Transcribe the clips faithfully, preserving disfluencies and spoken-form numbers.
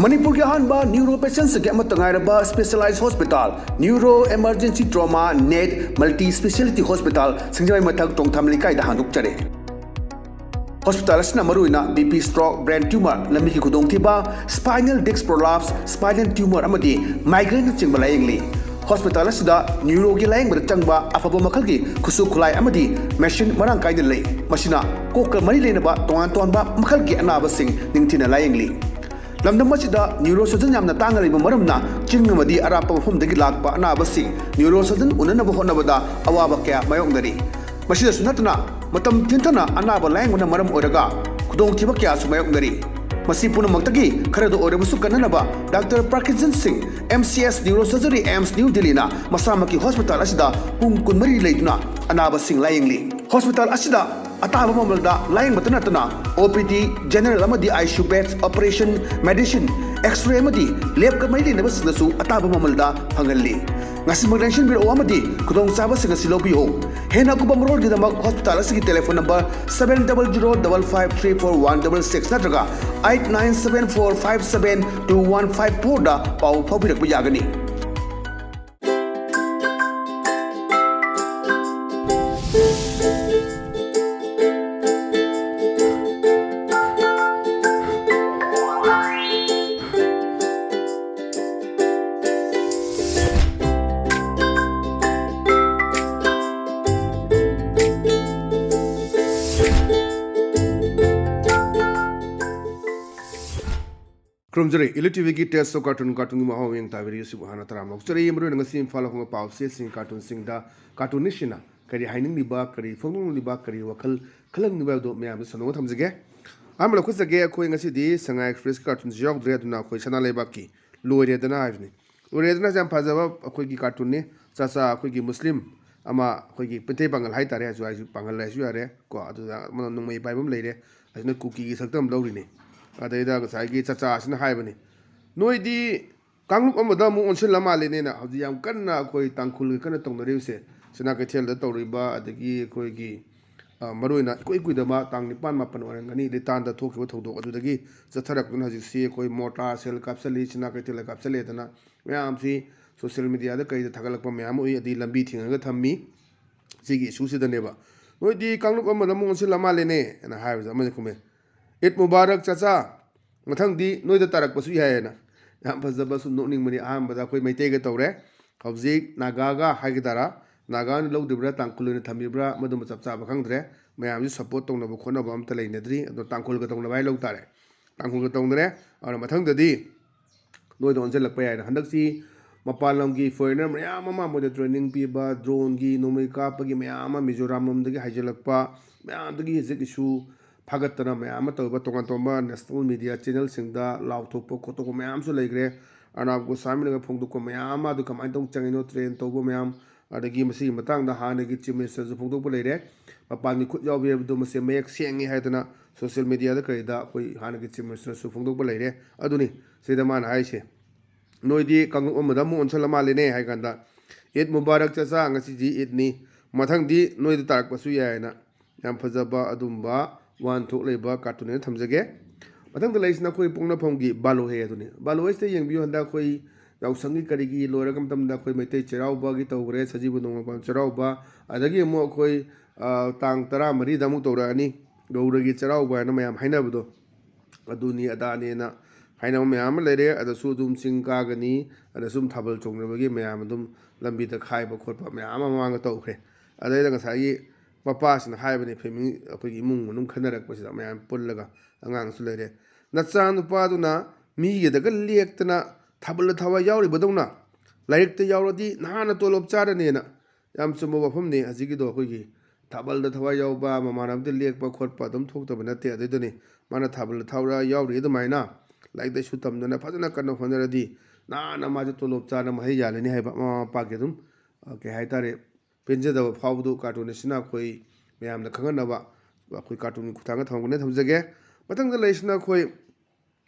ꯃꯅꯤꯄꯨꯔꯒꯤ ꯑꯍꯥꯟꯕ ꯅ꯭ꯌꯨꯔꯣ ꯄꯦꯁꯦꯟꯁꯤꯡꯒꯤ ꯑꯃꯠꯇ ꯉꯥꯏꯔꯕ specialise hospital, neuro emergency trauma net multi speciality hospital, ꯁꯤꯡꯖꯃꯩ ꯃꯊꯛ ꯇꯣꯡꯊꯥꯝ ꯂꯩꯀꯥꯏꯗ ꯍꯥꯡꯗꯣꯛꯆꯔꯦ꯫ ꯍꯣꯁꯄꯤꯇꯥꯜ ꯑꯁꯤꯅ ꯃꯔꯨꯑꯣꯏꯅ B P stroke, brain tumour, ꯂꯝꯕꯤꯒꯤ ꯈꯨꯗꯣꯡꯊꯤꯕ, spinal disc prolapse, spinal tumour ꯑꯃꯗꯤ ꯃꯥꯏꯒ꯭ꯔꯦꯟꯅꯆꯤꯡꯕ ꯂꯥꯌꯦꯡꯂꯤ꯫ ꯍꯣꯁꯄꯤꯇꯥꯜ ꯑꯁꯤꯗ ꯅ꯭ꯌꯨꯔꯣꯒꯤ ꯂꯥꯌꯦꯡꯕꯗ ꯆꯪꯕ ꯑꯐꯕ ꯃꯈꯜꯒꯤ ꯈꯨꯠꯁꯨ ꯈꯨꯠꯂꯥꯏ ꯑꯃꯗꯤ ꯃꯦꯁꯤꯟ ꯃꯔꯥꯡ ꯀꯥꯏꯅ ꯂꯩ꯫ ꯃꯁꯤꯅ ꯀꯣꯛꯀ ꯃꯔꯤ ꯂꯩꯅꯕ ꯇꯣꯉꯥꯟ ꯇꯣꯉꯥꯟꯕ ꯃꯈꯜꯒꯤ ꯑꯅꯥꯕꯁꯤꯡ ꯅꯤꯡꯊꯤꯅ ꯂꯥꯌꯦꯡꯂꯤ꯫ ꯂꯝꯗꯝ ꯑꯁꯤꯗ ꯅ꯭ꯌꯨꯔꯣ ꯁꯔꯖꯟ ꯌꯥꯝꯅ ꯇꯥꯡꯅ ꯂꯩꯕ ꯃꯔꯝꯅ ꯆꯤꯡ ꯑꯃꯗꯤ ꯑꯔꯥꯞꯄ ꯃꯐꯝꯗꯒꯤ ꯂꯥꯛꯄ ꯑꯅꯥꯕꯁꯤꯡ ꯅ꯭ꯌꯨꯔꯣ ꯁꯔꯖꯟ ꯎꯅꯅꯕ ꯍꯣꯠꯅꯕꯗ ꯑꯋꯥꯕ ꯀꯌꯥ ꯃꯥꯌꯣꯛꯅꯔꯤ꯫ ꯃꯁꯤꯗꯁꯨ ꯅꯠꯇꯅ ꯃꯇꯝ ꯊꯤꯟꯊꯅ ꯑꯅꯥꯕ ꯂꯥꯌꯦꯡꯕꯅ ꯃꯔꯝ ꯑꯣꯏꯔꯒ ꯈꯨꯗꯣꯡꯊꯤꯕ ꯀꯌꯥꯁꯨ ꯃꯥꯌꯣꯛꯅꯔꯤ꯫ ꯃꯁꯤ ꯄꯨꯝꯅꯃꯛꯇꯒꯤ ꯈꯔꯗ ꯑꯣꯏꯔꯕꯁꯨ ꯀꯟꯅꯅꯕ ꯗꯥꯛꯇꯔ ꯄ꯭ꯔꯀꯤꯟꯖꯟ ꯁꯤꯡ, M C S neuro surgery, AIIMS new ꯗꯤꯜꯂꯤꯅ ꯃꯁꯥꯃꯛꯀꯤ ꯍꯣꯁꯄꯤꯇꯥꯜ ꯑꯁꯤꯗ ꯄꯨꯡ ꯀꯨꯟꯃꯔꯤ ꯂꯩꯗꯨꯅ ꯑꯅꯥꯕꯁꯤꯡ ꯂꯥꯌꯦꯡꯂꯤ꯫ ꯍꯣꯁꯄꯤꯇꯥꯜ ꯑꯁꯤꯗ ꯑꯇꯥꯕ ꯃꯃꯜꯗ ꯂꯥꯌꯦꯡꯕꯇ ꯅꯠꯇꯅ ꯑꯣ ꯄꯤ ꯗꯤ, ꯖꯦꯅꯔꯦꯜ ꯑꯃꯗꯤ I C U beds, operation, medicine, x-ray ꯑꯃꯗꯤ ꯂꯦꯕꯀ ꯃꯔꯤ ꯂꯩꯅꯕꯁꯤꯡꯗꯁꯨ ꯑꯇꯥꯕ ꯃꯃꯜꯗ ꯐꯪꯍꯜꯂꯤ꯫ ꯉꯁꯤꯃꯛ ꯂꯦꯡꯁꯤꯟꯕꯤꯔꯛꯎ ꯑꯃꯗꯤ ꯈꯨꯗꯣꯡꯆꯥꯕꯁꯤꯡ ꯑꯁꯤ ꯂꯧꯕꯤꯌꯨ꯫ ꯍꯦꯟꯅ ꯑꯀꯨꯞꯄ ꯃꯔꯣꯜꯒꯤꯗꯃꯛ ꯍꯣꯁꯄꯤꯇꯥꯜ ꯑꯁꯤꯒꯤ telephone number seven double zero double five three four one double six ꯅꯠꯇ꯭ꯔꯒ eight nine seven four five seven two one five four ꯗ ꯄꯥꯎ ꯐꯥꯎꯕꯤꯔꯛꯄ ꯌꯥꯒꯅꯤ꯫ ꯈꯨꯔꯨꯝꯖꯔꯤ꯫ ꯏꯂꯤꯠ ꯇꯤ ꯚꯤꯒꯤ Taste of Cartoon, ꯀꯥꯔꯇꯨꯟꯒꯤ ꯃꯍꯥꯎ ꯃꯤꯠꯌꯦꯡ ꯇꯥꯕꯤꯔꯤꯕꯁꯤꯕꯨ ꯍꯥꯟꯅ ꯇꯔꯥꯝꯅ ꯑꯣꯛꯆꯔꯤ꯫ ꯃꯔꯨꯑꯣꯏꯅ ꯉꯁꯤ ꯏꯝꯐꯥꯜ ꯐꯣꯡꯕ ꯄꯥꯎ ꯆꯦꯁꯤꯡꯒꯤ ꯀꯥꯔꯇꯨꯟꯁꯤꯡꯗ ꯀꯥꯔꯇꯨꯅꯤꯁꯁꯤꯡꯅ ꯀꯔꯤ ꯍꯥꯏꯅꯤꯡꯂꯤꯕ, ꯀꯔꯤ ꯐꯣꯡꯗꯣꯛꯅꯤꯡꯂꯤꯕ, ꯀꯔꯤ ꯋꯥꯈꯜ ꯈꯜꯍꯟꯅꯤꯡꯂꯤꯕ ꯍꯥꯏꯕꯗꯨ ꯃꯌꯥꯝꯗ ꯁꯟꯗꯣꯛꯅ ꯊꯝꯖꯒꯦ꯫ ꯑꯍꯥꯟꯕ ꯂꯧꯈꯠꯆꯒꯦ꯫ ꯑꯩꯈꯣꯏ ꯉꯁꯤꯗꯤ ꯁꯉꯥꯏ ꯑꯦꯛꯁꯄ꯭ꯔꯦꯁꯀꯤ ꯀꯥꯔꯇꯨꯟꯁꯨ ꯌꯥꯎꯗ꯭ꯔꯦ, ꯑꯗꯨꯅ ꯑꯩꯈꯣꯏ ꯁꯅꯥ ꯂꯩꯕꯥꯛꯀꯤ ꯂꯣꯏꯔꯦꯗꯅ ꯍꯥꯏꯕꯅꯤ꯫ ꯂꯣꯏꯔꯦꯗꯅ ꯌꯥꯝ ꯐꯖꯕ ꯑꯩꯈꯣꯏꯒꯤ ꯀꯥꯔꯇꯨꯟꯅꯤ꯫ ꯆꯥꯆꯥ, ꯑꯩꯈꯣꯏꯒꯤ ꯃꯨꯁꯂꯤꯝ ꯑꯃ, ꯑꯩꯈꯣꯏꯒꯤ ꯃꯩꯇꯩ ꯄꯥꯉꯜ ꯍꯥꯏꯇꯥꯔꯦ, ꯍꯥꯏꯁꯨ, ꯍꯥꯏꯁꯨ ꯄꯥꯉꯜ ꯍꯥꯏꯁꯨ ꯌꯥꯔꯦ ꯀꯣ, ꯑꯗꯨꯗ ꯑꯃꯅ ꯅꯣꯡꯃꯩ ꯄꯥꯏꯕ ꯑꯃ ꯂꯩꯔꯦ, ꯑꯁꯤꯅ ꯀꯨꯀꯤꯒꯤ ꯁꯛꯇꯝ ꯂꯧꯔꯤꯅꯤ꯫ ꯑꯗꯩꯗ ꯉꯁꯥꯏꯒꯤ ꯆꯥꯆꯥꯁꯤꯅ ꯍꯥꯏꯕꯅꯤ, "ꯅꯣꯏꯗꯤ ꯀꯥꯡꯂꯨꯞ ꯑꯃꯗ ꯑꯃꯨꯛ ꯑꯣꯟꯁꯤꯜꯂ ꯃꯥꯜꯂꯦꯅꯦꯅ", ꯍꯧꯖꯤꯛ ꯌꯥꯝ ꯀꯟꯅ ꯑꯩꯈꯣꯏ ꯇꯥꯡꯈꯨꯜꯒꯤ ꯀꯟꯅ ꯇꯧꯅꯔꯤꯕꯁꯦ, ꯁꯅꯥ ꯀꯩꯊꯦꯜꯗ ꯇꯧꯔꯤꯕ, ꯑꯗꯒꯤ ꯑꯩꯈꯣꯏꯒꯤ, ꯃꯔꯨꯑꯣꯏꯅ ꯏꯀꯨꯏ ꯀꯨꯏꯗꯕ ꯇꯥꯡ ꯅꯤꯄꯥꯟ ꯃꯥꯄꯟ ꯑꯣꯏꯔꯝꯒꯅꯤ, ꯂꯤꯇꯥꯟꯗ ꯊꯣꯛꯈꯤꯕ ꯊꯧꯗꯣꯛ ꯑꯗꯨꯗꯒꯤ ꯆꯠꯊꯔꯛꯇꯨꯅ ꯍꯧꯖꯤꯛꯁꯤ ꯑꯩꯈꯣꯏ ꯃꯣꯔꯇꯥꯔ ꯁꯦꯜ ꯀꯥꯞꯁꯤꯜꯂꯤ, ꯁꯤꯅꯥ ꯀꯩꯊꯦꯜꯗ ꯀꯥꯞꯁꯤꯜꯂꯦꯗꯅ ꯃꯌꯥꯝꯁꯤ social media ꯗ ꯀꯩꯗ ꯊꯥꯒꯠꯂꯛꯄ ꯃꯌꯥꯝ ꯑꯃ ꯎꯏ, ꯑꯗꯩ ꯂꯝꯕꯤ ꯊꯤꯡꯉꯒ ꯊꯝꯃꯤ꯫ ꯁꯤꯒꯤ issue ꯁꯤꯗꯅꯦꯕ, "ꯅꯣꯏꯗꯤ ꯀꯥꯡꯂꯨꯞ ꯑꯃꯗ ꯑꯃꯨꯛ ꯑꯣꯟꯁꯤꯜꯂ ꯃꯥꯜꯂꯦꯅꯦ" ꯍꯥꯏꯅ ꯍꯥꯏꯕꯁꯦ ꯑꯃꯅ ꯈꯨꯝꯃꯦ, "ꯏꯗ ꯃꯨꯕꯥꯔꯛ ꯆꯥꯆꯥ, ꯃꯊꯪꯗꯤ ꯅꯣꯏꯗ ꯇꯥꯔꯛꯄꯁꯨ ꯌꯥꯏ" ꯍꯥꯏꯅ꯫ ꯌꯥꯝ ꯐꯖꯕ, ꯁꯨꯝ ꯅꯣꯛꯅꯤꯡꯕꯅꯤ꯫ ꯑꯍꯥꯟꯕꯗ ꯑꯩꯈꯣꯏ ꯃꯩꯇꯩꯒ ꯇꯧꯔꯦ, ꯍꯧꯖꯤꯛ ꯅꯥꯒꯥꯒ ꯍꯥꯏꯒꯗꯔꯥ, ꯅꯥꯒꯥꯅ ꯂꯧꯗ꯭ꯔꯤꯕ꯭ꯔꯥ ꯇꯥꯡꯈꯨꯜ ꯑꯣꯏꯅ ꯊꯝꯃꯤꯕ꯭ꯔꯥ, ꯃꯗꯨꯃ ꯆꯞ ꯆꯥꯕ ꯈꯪꯗ꯭ꯔꯦ꯫ ꯃꯌꯥꯝꯁꯨ support ꯇꯧꯅꯕ ꯈꯣꯠꯅꯕ ꯑꯝꯇ ꯂꯩꯅꯗ꯭ꯔꯤ, ꯑꯗꯣ ꯇꯥꯡꯈꯨꯜꯒ ꯇꯧꯅꯕ ꯍꯥꯏ ꯂꯧ ꯇꯥꯔꯦ꯫ ꯇꯥꯡꯈꯨꯜꯒ ꯇꯧꯅꯔꯦ꯫ ꯑꯗꯨꯅ ꯃꯊꯪꯗꯗꯤ ꯅꯣꯏꯗ ꯑꯣꯟꯁꯤꯜꯂꯛꯄ ꯌꯥꯏꯅ꯫ ꯍꯟꯗꯛꯁꯤ ꯃꯄꯥꯟ ꯂꯝꯒꯤ foreigner ꯃꯌꯥꯝ ꯑꯃ ꯃꯣꯏꯗ training ꯄꯤꯕ, drone ꯒꯤ ꯅꯣꯡꯃꯩ ꯀꯥꯞꯄꯒꯤ ꯃꯌꯥꯝ ꯑꯃ ꯃꯤꯖꯣꯔꯥꯝ ꯂꯣꯝꯗꯒꯤ ꯍꯥꯏꯖꯤꯜꯂꯛꯄ ꯃꯌꯥꯝꯗꯒꯤ ꯍꯧꯖꯤꯛ issue ꯐꯥꯒꯠꯇꯅ ꯃꯌꯥꯝ ꯑꯃ ꯇꯧꯕ, ꯇꯣꯉꯥꯟ ꯇꯣꯉꯥꯟꯕ national media channel ꯁꯤꯡꯗ ꯂꯥꯎꯊꯣꯛꯄ ꯈꯣꯠꯇꯣꯛꯄ ꯃꯌꯥꯝꯁꯨ ꯂꯩꯈ꯭ꯔꯦ꯫ ꯑꯔꯅꯥꯕ ꯒꯣꯁ꯭ꯋꯥꯃꯤꯅꯒ ꯐꯣꯡꯗꯣꯛꯄ ꯃꯌꯥꯝ ꯑꯃ, ꯑꯗꯨ ꯀꯃꯥꯏꯅ ꯇꯧꯅ ꯆꯪꯉꯤꯅꯣ, train ꯇꯧꯕ ꯃꯌꯥꯝ, ꯑꯗꯒꯤ ꯃꯁꯤꯒꯤ ꯃꯇꯥꯡꯗ ꯍꯥꯟꯅꯒꯤ Chief Minister ꯁꯨ ꯐꯣꯡꯗꯣꯛꯄ ꯂꯩꯔꯦ, ꯃꯄꯥꯟꯒꯤ ꯈꯨꯠ ꯌꯥꯎꯕꯤ ꯍꯥꯏꯕꯗꯣ ꯃꯁꯦ ꯃꯌꯦꯛ ꯁꯦꯡꯉꯤ ꯍꯥꯏꯗꯅ social media ꯗ ꯀꯔꯤꯗ ꯑꯩꯈꯣꯏ ꯍꯥꯟꯅꯒꯤ Chief Minister ꯁꯨ ꯐꯣꯡꯗꯣꯛꯄ ꯂꯩꯔꯦ꯫ ꯑꯗꯨꯅꯤ ꯁꯤꯗ ꯃꯥꯅ ꯍꯥꯏꯁꯦ, "ꯅꯣꯏꯗꯤ ꯀꯥꯡꯂꯨꯞ ꯑꯃꯗ ꯑꯃꯨꯛ ꯑꯣꯟꯁꯤꯜꯂ ꯃꯥꯜꯂꯦꯅꯦ" ꯍꯥꯏ ꯀꯥꯟꯗ, "ꯏꯗ ꯃꯨꯕꯥꯔꯛ ꯆꯥꯆꯥ, ꯉꯁꯤꯗꯤ ꯏꯗꯅꯤ, ꯃꯊꯪꯗꯤ ꯅꯣꯏꯗ ꯇꯥꯔꯛꯄꯁꯨ ꯌꯥꯏ" ꯍꯥꯏꯅ ꯌꯥꯝ ꯐꯖꯕ ꯑꯗꯨꯝꯕ ꯋꯥꯍꯟꯊꯣꯛ ꯂꯩꯕ cartoon ꯑꯣꯏꯅ ꯊꯝꯖꯒꯦ꯫ ꯃꯊꯪꯗ ꯂꯩꯔꯤꯁꯤꯅ ꯑꯩꯈꯣꯏ ꯄꯣꯛꯅꯐꯝꯒꯤ ꯕꯥꯂꯣ ꯍꯦ ꯑꯗꯨꯅꯤ꯫ ꯕꯥꯂꯣ ꯍꯦꯁꯤꯗ ꯌꯦꯡꯕꯤꯌꯨ, ꯍꯟꯗꯛ ꯑꯩꯈꯣꯏ ꯌꯥꯎꯁꯪꯒꯤ ꯀꯔꯤꯒꯤ ꯂꯣꯏꯔꯒ ꯃꯇꯝꯗ ꯑꯩꯈꯣꯏ ꯃꯩꯇꯩ ꯆꯩꯔꯥꯎꯕꯒꯤ ꯇꯧꯈ꯭ꯔꯦ, ꯁꯖꯤꯕꯨ ꯅꯣꯡꯃ ꯄꯥꯟꯕ ꯆꯩꯔꯥꯎꯕ, ꯑꯗꯒꯤ ꯑꯃꯨꯛ ꯑꯩꯈꯣꯏ, ꯑ, ꯇꯥꯡ ꯇꯔꯥꯃꯔꯤꯗ ꯑꯃꯨꯛ ꯇꯧꯔꯛꯑꯅꯤ, ꯒꯧꯔꯒꯤ ꯆꯩꯔꯥꯎꯕ ꯍꯥꯏꯅ ꯃꯌꯥꯝ ꯍꯥꯏꯅꯕꯗꯣ, ꯑꯗꯨꯅꯤ ꯑꯗꯥꯅꯦꯅ ꯍꯥꯏꯅꯕ ꯃꯌꯥꯝ ꯑꯃ ꯂꯩꯔꯦ꯫ ꯑꯗꯁꯨ ꯑꯗꯨꯝ ꯆꯤꯡ ꯀꯥꯒꯅꯤ, ꯑꯗꯁꯨ ꯑꯗꯨꯝ ꯊꯥꯕꯜ ꯆꯣꯡꯅꯕꯒꯤ ꯃꯌꯥꯝ ꯑꯗꯨꯝ ꯂꯝꯕꯤꯗ ꯈꯥꯏꯕ ꯈꯣꯠꯄ ꯃꯌꯥꯝ ꯑꯃ ꯃꯃꯥꯡꯗ ꯇꯧꯈ꯭ꯔꯦ꯫ ꯑꯗꯩꯗ ꯉꯁꯥꯏꯒꯤ ꯃꯄꯥꯁꯤꯅ ꯍꯥꯏꯕꯅꯤ, family, ꯑꯩꯈꯣꯏꯒꯤ ꯏꯃꯨꯡ ꯃꯅꯨꯡ ꯈꯟꯅꯔꯛꯄꯁꯤꯗ ꯃꯌꯥꯝ ꯄꯨꯜꯂꯒ, ꯑꯉꯥꯡꯁꯨ ꯂꯩꯔꯦ, "ꯅꯆꯥꯅꯨꯄꯥꯗꯨꯅ ꯃꯤꯒꯤꯗꯒ ꯂꯦꯛꯇꯅ ꯊꯥꯕꯜꯗ ꯊꯋꯥꯏ ꯌꯥꯎꯔꯤꯕꯗꯧꯅ ꯂꯥꯏꯔꯤꯛꯇ ꯌꯥꯎꯔꯗꯤ ꯅꯍꯥꯟꯅ ꯇꯣꯂꯣꯞ ꯆꯥꯔꯅꯦꯅ"꯫ ꯌꯥꯝ ꯆꯨꯝꯕ ꯋꯥꯐꯝꯅꯤ꯫ ꯍꯧꯖꯤꯛꯀꯤꯗꯣ ꯑꯩꯈꯣꯏꯒꯤ ꯊꯥꯕꯜꯗ ꯊꯋꯥꯏ ꯌꯥꯎꯕ, ꯃꯃꯥꯟꯅꯕꯗ ꯂꯦꯛꯄ ꯈꯣꯠꯄ ꯑꯗꯨꯝ ꯊꯣꯛꯇꯕ ꯅꯠꯇꯦ꯫ ꯑꯗꯨꯏꯗꯨꯅꯤ ꯃꯥꯅ ꯊꯥꯕꯜꯗ ꯊꯋꯥꯏ ꯌꯥꯎꯔꯤ ꯑꯗꯨꯃꯥꯏꯅ ꯂꯥꯏꯔꯤꯛ ꯂꯥꯏꯁꯨ ꯇꯝꯗꯅ ꯐꯖꯅ ꯀꯟꯅ ꯍꯣꯠꯅꯔꯗꯤ ꯅꯍꯥꯟꯅ ꯃꯥꯁꯦ ꯇꯣꯂꯣꯞ ꯆꯥꯅ ꯃꯍꯩ ꯌꯥꯜꯂꯅꯤ ꯍꯥꯏꯕ ꯃꯃꯥ ꯃꯄꯥꯒꯤ ꯑꯗꯨꯝ, ꯑ, ꯀꯩ ꯍꯥꯏꯇꯥꯔꯦ, ꯄꯦꯟꯖꯗꯕ ꯐꯥꯎꯕꯗꯨ cartoon ꯑꯁꯤꯅ ꯑꯩꯈꯣꯏ ꯃꯌꯥꯝꯗ ꯈꯪꯍꯟꯅꯕ ꯑꯩꯈꯣꯏ cartoon ꯒꯤ ꯈꯨꯠꯊꯥꯡꯗ ꯊꯝꯒꯅꯤ ꯊꯝꯖꯒꯦ꯫ ꯃꯊꯪꯗ ꯂꯩꯔꯤꯁꯤꯅ ꯑꯩꯈꯣꯏ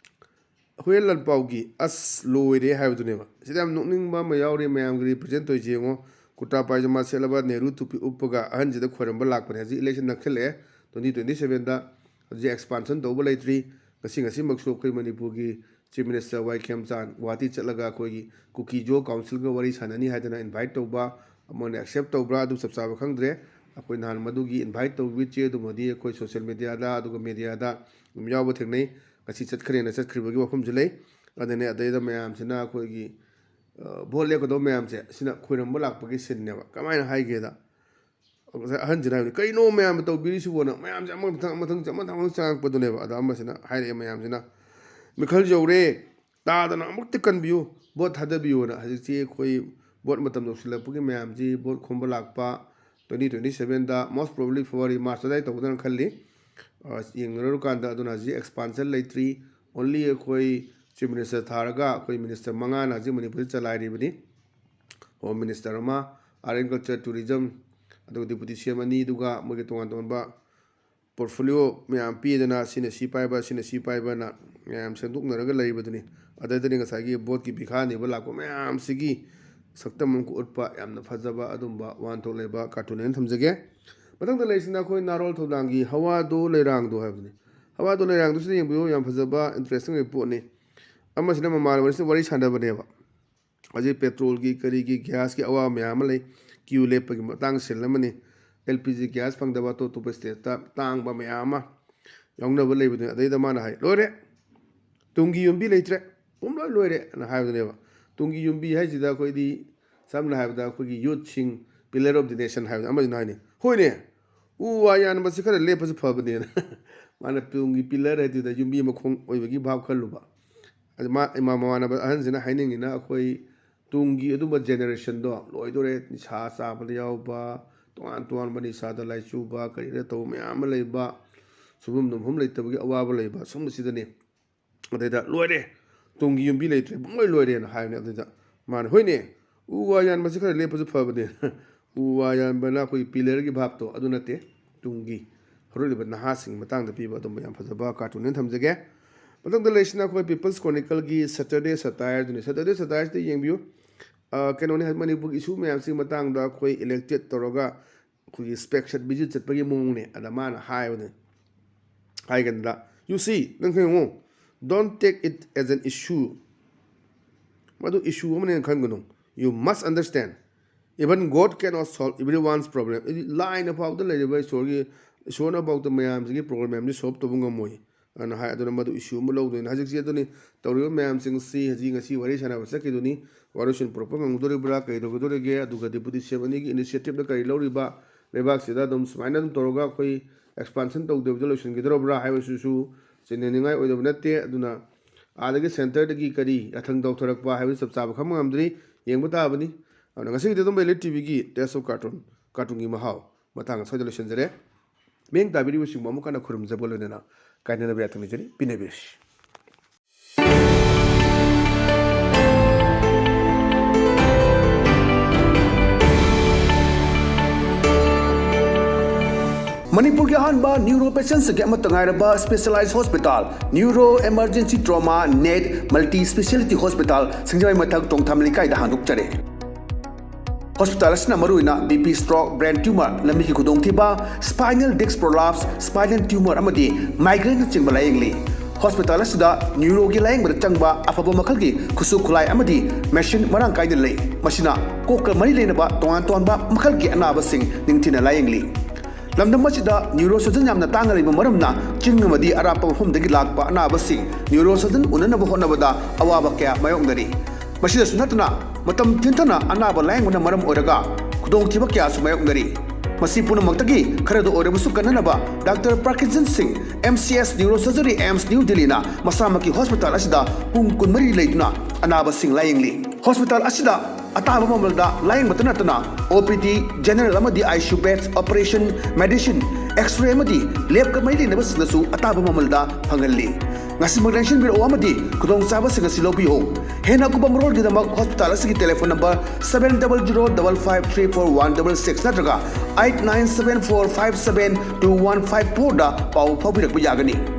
ꯍꯨꯏꯌꯦꯟ ꯂꯥꯟꯄꯥꯎꯒꯤ "ꯑꯁ ꯂꯣꯏꯔꯦ" ꯍꯥꯏꯕꯗꯨꯅꯦꯕ꯫ ꯁꯤꯗ ꯌꯥꯝ ꯅꯣꯛꯅꯤꯡꯕ ꯑꯃ ꯌꯥꯎꯔꯤ, ꯃꯌꯥꯝꯒꯤ represent ꯇꯧꯔꯤꯁꯦ ꯌꯦꯡꯉꯣ꯫ ꯀꯨꯔꯇꯥ ꯄꯥꯏꯖꯃꯥ ꯁꯦꯠꯂꯕ, ꯅꯦꯍꯔꯨ ꯇꯨꯄꯤ ꯎꯞꯄꯒ ꯑꯍꯟꯁꯤꯗ ꯈꯣꯏꯔꯝꯕ ꯂꯥꯛꯄꯅꯦ꯫ ꯍꯧꯖꯤꯛ election ꯅꯛꯁꯤꯜꯂꯛꯑꯦ, twenty twenty sevenꯗ꯫ ꯍꯧꯖꯤꯛ expansion ꯇꯧꯕ ꯂꯩꯇ꯭ꯔꯤ꯫ ꯉꯁꯤ ꯉꯁꯤꯃꯛꯁꯨ ꯑꯩꯈꯣꯏ ꯃꯅꯤꯄꯨꯔꯒꯤ Chief Minister ꯋꯥꯏ ꯈꯦꯝꯆꯥꯟ ꯒꯨꯋꯥꯍꯥꯇꯤ ꯆꯠꯂꯒ ꯑꯩꯈꯣꯏꯒꯤ ꯀꯨꯀꯤꯖꯣ councilꯒ ꯋꯥꯔꯤ ꯁꯥꯟꯅꯅꯤ ꯍꯥꯏꯗꯅ invite ꯇꯧꯕ, ꯑꯃꯅ accept ꯇꯧꯕ꯭ꯔꯥ ꯑꯗꯨ ꯆꯞ ꯆꯥꯕ ꯈꯪꯗ꯭ꯔꯦ꯫ ꯑꯩꯈꯣꯏ ꯅꯍꯥꯟ ꯃꯗꯨꯒꯤ invite ꯇꯧꯕꯒꯤ ꯆꯦ ꯑꯗꯨꯃꯗꯤ ꯑꯩꯈꯣꯏ social mediaꯗ ꯑꯗꯨꯒ mediaꯗ ꯑꯗꯨꯝ ꯌꯥꯎꯕ ꯊꯦꯡꯅꯩ꯫ ꯉꯁꯤ ꯆꯠꯈ꯭ꯔꯦꯅ ꯆꯠꯈ꯭ꯔꯤꯕꯒꯤ ꯋꯥꯐꯝꯁꯨ ꯂꯩ꯫ ꯑꯗꯨꯅꯦ ꯑꯗꯩꯗ ꯃꯌꯥꯝꯁꯤꯅ ꯑꯩꯈꯣꯏꯒꯤ, ꯑ, vote ꯂꯦꯞꯀꯗꯧꯕ ꯃꯌꯥꯝꯁꯦ ꯁꯤꯅ ꯈꯣꯏꯔꯝꯕ ꯂꯥꯛꯄꯒꯤ signꯅꯦꯕ꯫ ꯀꯃꯥꯏꯅ ꯍꯥꯏꯒꯦꯗ, ꯉꯁꯥꯏ ꯑꯍꯟꯁꯤꯅ ꯍꯥꯏꯕꯅꯤ, "ꯀꯩꯅꯣ ꯃꯌꯥꯝꯅ ꯇꯧꯕꯤꯔꯤꯁꯤꯕꯣꯅ?" ꯃꯌꯥꯝꯁꯦ ꯑꯃ ꯃꯊꯪ, ꯑꯃ ꯃꯊꯪ, ꯑꯃ ꯃꯊꯪ ꯆꯪꯉꯛꯄꯗꯨꯅꯦꯕ꯫ ꯑꯗ ꯑꯃꯁꯤꯅ ꯍꯥꯏꯔꯛꯑꯦ ꯃꯌꯥꯝꯁꯤꯅ, "ꯃꯤꯈꯜ ꯌꯧꯔꯦ, ꯇꯥꯗꯅ ꯑꯃꯨꯛꯇ ꯀꯟꯕꯤꯌꯨ, vote ꯊꯥꯗꯕꯤꯌꯨꯅ꯫" ꯍꯧꯖꯤꯛꯁꯤ ꯑꯩꯈꯣꯏ vote ꯃꯇꯝ ꯌꯧꯁꯤꯜꯂꯛꯄꯒꯤ ꯃꯌꯥꯝꯁꯤ vote ꯈꯣꯝꯕ ꯂꯥꯛꯄ twenty twenty sevenꯗ, most probably February, March ꯑꯗꯨꯋꯥꯏ ꯇꯧꯒꯗ꯭ꯔꯅ ꯈꯜꯂꯤ꯫ ꯑ, ꯌꯦꯡꯅꯔꯨꯔꯀꯥꯟꯗ ꯑꯗꯨꯅ ꯍꯧꯖꯤꯛ expansion ꯂꯩꯇ꯭ꯔꯤ꯫ Only ꯑꯩꯈꯣꯏ Chief Minister ꯊꯥꯔꯒ ꯑꯩꯈꯣꯏ minister ꯃꯉꯥꯅ ꯍꯧꯖꯤꯛ ꯃꯅꯤꯄꯨꯔꯗ ꯆꯂꯥꯏꯔꯤꯕꯅꯤ꯫ Home Minister ꯑꯃ, Art and Culture, Tourism, ꯑꯗꯨꯒ Deputy CM ꯑꯅꯤꯗꯨꯒ ꯃꯣꯏꯒꯤ ꯇꯣꯉꯥꯟ ꯇꯣꯉꯥꯟꯕ portfolio ꯃꯌꯥꯝ ꯄꯤꯗꯅ, ꯁꯤꯅ ꯁꯤ ꯄꯥꯏꯕ, ꯁꯤꯅ ꯁꯤ ꯄꯥꯏꯕꯅ ꯃꯌꯥꯝ ꯁꯦꯝꯗꯣꯛꯅꯔꯒ ꯂꯩꯔꯤꯕꯗꯨꯅꯤ꯫ ꯑꯗꯨꯗꯅꯤ ꯉꯁꯥꯏꯒꯤ voteꯀꯤ ꯚꯤꯈꯥ ꯅꯤꯕ ꯂꯥꯛꯄ ꯃꯌꯥꯝꯁꯤꯒꯤ ꯁꯛꯇꯝ ꯑꯃ ꯎꯠꯄ ꯌꯥꯝꯅ ꯐꯖꯕ ꯑꯗꯨꯝꯕ ꯋꯥꯍꯟꯊꯣꯛ ꯂꯩꯕ cartoon ꯑꯣꯏꯅ ꯊꯝꯖꯒꯦ꯫ ꯃꯊꯪꯗ ꯂꯩꯔꯤꯁꯤꯅ ꯑꯩꯈꯣꯏ ꯅꯥꯔꯣꯜ ꯊꯧꯗꯥꯡꯒꯤ ꯍꯋꯥꯗꯣ ꯂꯩꯔꯥꯡꯗꯣ ꯍꯥꯏꯕꯗꯨꯅꯤ꯫ ꯍꯋꯥꯗꯣ ꯂꯩꯔꯥꯡꯗꯣ ꯁꯤꯗ ꯌꯦꯡꯕꯤꯌꯨ, ꯌꯥꯝ ꯐꯖꯕ interesting ꯑꯣꯏꯕ ꯄꯣꯠꯅꯤ꯫ ꯑꯃꯁꯤꯅ ꯃꯃꯥꯟꯅꯕꯁꯤꯅ ꯋꯥꯔꯤ ꯁꯥꯟꯅꯕꯅꯦꯕ꯫ ꯍꯧꯖꯤꯛ petrolꯒꯤ, ꯀꯔꯤꯒꯤ, gasꯀꯤ ꯑꯋꯥꯕ ꯃꯌꯥꯝ ꯑꯃ ꯂꯩ꯫ Queue ꯂꯦꯞꯄꯒꯤ ꯃꯇꯥꯡ ꯁꯤꯜ ꯑꯃꯅꯤ꯫ LPG gas ꯐꯪꯗꯕ, ꯑꯇꯣꯞ ꯑꯇꯣꯞꯄ stateꯇ ꯇꯥꯡꯕ ꯃꯌꯥꯝ ꯑꯃ ꯌꯥꯎꯅꯕ ꯂꯩꯕꯗꯨꯅꯤ꯫ ꯑꯗꯩꯗ ꯃꯥꯅ ꯍꯥꯏ, "ꯂꯣꯏꯔꯦ, ꯇꯨꯡꯒꯤ ꯌꯨꯝꯕꯤ ꯂꯩꯇ꯭ꯔꯦ, ꯄꯨꯝꯂꯣꯏ ꯂꯣꯏꯔꯦ" ꯑꯅ ꯍꯥꯏꯕꯗꯨꯅꯦꯕ꯫ ꯇꯨꯡꯒꯤ ꯌꯨꯝꯕꯤ ꯍꯥꯏꯁꯤꯗ ꯑꯩꯈꯣꯏꯗꯤ, ꯁꯝꯅ ꯍꯥꯏꯔꯕꯗ, ꯑꯩꯈꯣꯏꯒꯤ youthꯁꯤꯡ, pillar of the nation ꯍꯥꯏꯕꯗ ꯑꯃꯁꯤꯅ ꯍꯥꯏꯅꯤ, "ꯍꯣꯏꯅꯦ, ꯎ ꯋꯥ ꯌꯥꯟꯕꯁꯤ ꯈꯔ ꯂꯦꯞꯄꯁꯨ ꯐꯕꯅꯦꯅ"꯫ ꯃꯥꯅ ꯇꯨꯡꯒꯤ pillar ꯍꯥꯏꯗꯨꯗ ꯌꯨꯝꯕꯤ ꯃꯈꯣꯡ ꯑꯣꯏꯕꯒꯤ ꯚꯥꯞ ꯈꯜꯂꯨꯕ꯫ ꯑꯗꯨ ꯃꯥ, ꯏꯃꯥ ꯃꯃꯥꯟꯅꯕ ꯑꯍꯟꯁꯤꯅ ꯍꯥꯏꯅꯤꯡꯉꯤꯅ, ꯑꯩꯈꯣꯏ ꯇꯨꯡꯒꯤ ꯑꯗꯨꯝꯕ generationꯗꯣ ꯂꯣꯏꯗꯣꯔꯦ, ꯅꯤꯁꯥ ꯆꯥꯕꯗ ꯌꯥꯎꯕ, ꯇꯣꯉꯥꯟ ꯇꯣꯉꯥꯟꯕ ꯅꯤꯁꯥꯗ ꯂꯥꯏꯆꯨꯕ, ꯀꯔꯤꯗ ꯇꯧꯕ ꯃꯌꯥꯝ ꯑꯃ ꯂꯩꯕ, ꯁꯨꯐꯝ ꯅꯣꯝꯐꯝ ꯂꯩꯇꯕꯒꯤ ꯑꯋꯥꯕ ꯂꯩꯕ, ꯁꯨꯝꯕꯁꯤꯗꯅꯤ꯫ ꯑꯗꯩꯗ, "ꯂꯣꯏꯔꯦ, ꯇꯨꯡꯒꯤ ꯌꯨꯝꯕꯤ ꯂꯩꯇ꯭ꯔꯦ, ꯄꯨꯡꯂꯣꯏ ꯂꯣꯏꯔꯦꯅ" ꯍꯥꯏꯕꯅꯦ꯫ ꯑꯗꯨꯗ ꯃꯥꯅ, "ꯍꯣꯏꯅꯦ, ꯎ ꯋꯥ ꯌꯥꯟꯕꯁꯤ ꯈꯔ ꯂꯦꯞꯄꯁꯨ ꯐꯕꯅꯦ"꯫ ꯎ ꯋꯥ ꯌꯥꯟꯕꯅ ꯑꯩꯈꯣꯏꯒꯤ pillarꯒꯤ ꯚꯥꯞꯇꯣ ꯑꯗꯨ ꯅꯠꯇꯦ, ꯇꯨꯡꯒꯤ ꯍꯧꯔꯛꯂꯤꯕ ꯅꯍꯥꯁꯤꯡꯒꯤ ꯃꯇꯥꯡꯗ ꯄꯤꯕ ꯑꯗꯨꯝꯕ ꯌꯥꯝ ꯐꯖꯕ cartoon ꯑꯣꯏꯅ ꯊꯝꯖꯒꯦ꯫ ꯃꯊꯪꯗ ꯂꯩꯔꯤꯁꯤꯅ ꯑꯩꯈꯣꯏ People's Chronicleꯗꯨꯅꯤ꯫ Saturday Satire ꯁꯤꯗ ꯌꯦꯡꯕꯤꯌꯨ꯫ ꯑ, ꯀꯩꯅꯣꯅꯤ, ꯃꯅꯤꯄꯨꯔꯒꯤ issue ꯃꯌꯥꯝꯁꯤꯒꯤ ꯃꯇꯥꯡꯗ ꯑꯩꯈꯣꯏ elected ꯇꯧꯔꯒ ꯑꯩꯈꯣꯏꯒꯤ inspection visit ꯆꯠꯄꯒꯤ ꯃꯑꯣꯡꯅꯦ꯫ ꯑꯗ ꯃꯥꯅ ꯍꯥꯏꯕꯅꯦ, ꯍꯥꯏꯒꯟꯗ, "You see, ꯅꯪ ꯈꯪꯉꯨ, don't take it as an issue." ꯃꯗꯨ issue ꯑꯃꯅꯦꯅ ꯈꯟꯒꯅꯨ꯫ "You must understand, even God cannot solve everyone's problem." ꯍꯥꯏꯗꯤ ꯂꯥꯏꯅ ꯐꯥꯎꯗ ꯂꯩꯔꯤꯕ ꯏꯁꯣꯔꯒꯤ, ꯏꯁꯣꯔꯅ ꯐꯥꯎꯗ ꯃꯌꯥꯝꯁꯤꯒꯤ problem ꯃꯌꯥꯝꯁꯤ solve ꯇꯧꯕ ꯉꯝꯃꯣꯏ꯫ ꯑꯗꯨꯅ ꯍꯥꯏ, ꯑꯗꯨꯅ ꯃꯗꯨ issue ꯑꯃ ꯂꯧꯗꯣꯏꯅꯤ꯫ ꯍꯧꯖꯤꯛꯁꯤ ꯑꯗꯨꯅꯤ ꯇꯧꯔꯤꯕ ꯃꯌꯥꯝꯁꯤꯡꯁꯤ꯫ ꯍꯧꯖꯤꯛ ꯉꯁꯤ ꯋꯥꯔꯤ ꯁꯥꯟꯅꯕ ꯆꯠꯈꯤꯗꯨꯅꯤ, ꯋꯥꯔꯣꯏꯁꯤꯟ ꯄꯨꯔꯛꯄ ꯉꯝꯒꯗꯧꯔꯤꯕ꯭ꯔꯥ, ꯀꯩꯗꯧꯒꯗꯧꯔꯤꯒꯦ, ꯑꯗꯨꯒ deputy CM ꯑꯅꯤꯒꯤ initiative ꯅ ꯀꯔꯤ ꯂꯧꯔꯤꯕ, ꯂꯩꯕꯥꯛꯁꯤꯗ ꯑꯗꯨꯝ ꯁꯨꯃꯥꯏꯅ ꯑꯗꯨꯝ ꯇꯧꯔꯒ ꯑꯩꯈꯣꯏ expansion ꯇꯧꯗꯕꯤꯗ ꯂꯣꯏꯁꯤꯟꯈꯤꯗꯧꯔꯕ꯭ꯔꯥ ꯍꯥꯏꯕꯁꯤꯁꯨ ꯆꯤꯡꯅꯅꯤꯡꯉꯥꯏ ꯑꯣꯏꯗꯕ ꯅꯠꯇꯦ꯫ ꯑꯗꯨꯅ ꯑꯥꯗꯒꯤ centre ꯗꯒꯤ ꯀꯔꯤ ꯌꯥꯊꯪ ꯇꯧꯊꯔꯛꯄ ꯍꯥꯏꯕꯁꯤ ꯆꯞ ꯆꯥꯕ ꯈꯪꯕ ꯉꯝꯗ꯭ꯔꯤ, ꯌꯦꯡꯕ ꯇꯥꯕꯅꯤ꯫ ꯑꯗꯨꯅ ꯉꯁꯤꯒꯤꯗꯤ ꯑꯗꯨꯝ Elite TV ꯒꯤ Taste of Cartoon, cartoon ꯒꯤ ꯃꯍꯥꯎ ꯃꯇꯥꯡ ꯑꯁ꯭ꯋꯥꯏꯗ ꯂꯣꯏꯁꯤꯟꯖꯔꯦ꯫ ꯃꯤꯠꯌꯦꯡ ꯇꯥꯕꯤꯔꯤꯕꯁꯤꯡꯕꯨ ꯑꯃꯨꯛ ꯍꯟꯅ ꯈꯨꯔꯨꯝꯖꯕ ꯂꯣꯏꯅꯅ ꯀꯥꯏꯅꯅꯕ ꯌꯥꯊꯪ ꯅꯤꯖꯔꯤ꯫ ꯄꯤꯅꯕꯤꯔꯁꯤ꯫ ꯃꯅꯤꯄꯨꯔꯒꯤ ꯑꯍꯥꯟꯕ neuro patient ꯁꯤꯡꯒꯤ ꯑꯃꯠꯇ ꯉꯥꯏꯔꯕ specialized hospital, Neuro Emergency Trauma Net Multi Speciality Hospital, ꯁꯤꯡꯖꯃꯩ ꯃꯊꯛ ꯇꯣꯡꯊꯥꯝ ꯂꯩꯀꯥꯏꯗ ꯍꯥꯡꯗꯣꯛꯆꯔꯦ꯫ Hospital ꯑꯁꯤꯅ ꯃꯔꯨꯑꯣꯏꯅ BP, stroke, brain tumor, ꯂꯝꯕꯤꯒꯤ ꯈꯨꯗꯣꯡꯊꯤꯕ, spinal disc prolapse, spinal tumor ꯑꯃꯗꯤ migraine ꯅꯆꯤꯡꯕ ꯂꯥꯌꯦꯡꯂꯤ꯫ Hospital ꯑꯁꯤꯗ neuro ꯒꯤ ꯂꯥꯌꯦꯡꯕꯗ ꯆꯪꯕ ꯑꯐꯕ ꯃꯈꯜꯒꯤ ꯈꯨꯠꯁꯨ ꯈꯨꯠꯂꯥꯏ ꯑꯃꯗꯤ machine ꯃꯔꯥꯡ ꯀꯥꯏꯅ ꯂꯩ꯫ ꯃꯁꯤꯅ ꯀꯣꯛꯀ ꯃꯔꯤ ꯂꯩꯅꯕ ꯇꯣꯉꯥꯟ ꯇꯣꯉꯥꯟꯕ ꯃꯈꯜꯒꯤ ꯑꯅꯥꯕꯁꯤꯡ ꯅꯤꯡꯊꯤꯅ ꯂꯥꯌꯦꯡꯂꯤ꯫ ꯂꯝꯗꯝ ꯑꯁꯤꯗ neurosurgeon ꯌꯥꯝꯅ ꯇꯥꯡꯅ ꯂꯩꯕ ꯃꯔꯝꯅ ꯆꯤꯡ ꯑꯃꯗꯤ ꯑꯔꯥꯞꯄ ꯃꯐꯝꯗꯒꯤ ꯂꯥꯛꯄ ꯑꯅꯥꯕꯁꯤꯡ neurosurgeon ꯎꯅꯅꯕ ꯍꯣꯠꯅꯕꯗ ꯑꯋꯥꯕ ꯀꯌꯥ ꯃꯥꯌꯣꯛꯅꯔꯤ꯫ ꯃꯁꯤꯗꯁꯨ ꯅꯠꯇꯅ ꯃꯇꯝ ꯊꯦꯡꯊꯅ ꯑꯅꯥꯕ ꯂꯥꯌꯦꯡꯕꯅ ꯃꯔꯝ ꯑꯣꯏꯔꯒ ꯈꯨꯗꯣꯡꯊꯤꯕ ꯀꯌꯥꯁꯨ ꯃꯥꯌꯣꯛꯅꯔꯤ꯫ ꯃꯁꯤ ꯄꯨꯝꯅꯃꯛꯇꯒꯤ ꯈꯔꯗ ꯑꯣꯏꯔꯕꯁꯨ ꯀꯟꯅꯅꯕ Doctor Parkinson Singh, MCS Neurosurgery, AIIMS New Delhi ꯅ ꯃꯁꯥꯃꯛꯀꯤ hospital ꯑꯁꯤꯗ ꯄꯨꯡ ꯀꯨꯟꯃꯔꯤ ꯂꯩꯗꯨꯅ ꯑꯅꯥꯕꯁꯤꯡ ꯂꯥꯌꯦꯡꯂꯤ꯫ Hospital ꯑꯁꯤꯗ ꯑꯇꯥꯕ ꯃꯃꯜꯗ ꯂꯥꯌꯦꯡꯕꯇ ꯅꯠꯇꯅ OPD, general ꯑꯃꯗꯤ ICU beds, operation, medicine, X-ray ꯑꯃꯗꯤ lab ꯀ ꯃꯔꯤ ꯂꯩꯅꯕꯁꯤꯡꯗꯁꯨ ꯑꯇꯥꯕ ꯃꯃꯜꯗ ꯐꯪꯍꯜꯂꯤ꯫ ꯉꯁꯤꯃꯛ ꯂꯦꯡꯁꯤꯟꯕꯤꯔꯛꯎ ꯑꯃꯗꯤ ꯈꯨꯗꯣꯡꯆꯥꯕꯁꯤꯡ ꯑꯁꯤ ꯂꯧꯕꯤꯌꯨ꯫ ꯍꯦꯟꯅ ꯑꯀꯨꯞꯄ ꯃꯔꯣꯜꯒꯤꯗꯃꯛ hospital ꯑꯁꯤꯒꯤ telephone number seven double zero double five three four one double six ꯅꯠꯇ꯭ꯔꯒ eight nine seven four five seven two one five four ꯗ ꯄꯥꯎ ꯐꯥꯎꯕꯤꯔꯛꯄ ꯌꯥꯒꯅꯤ꯫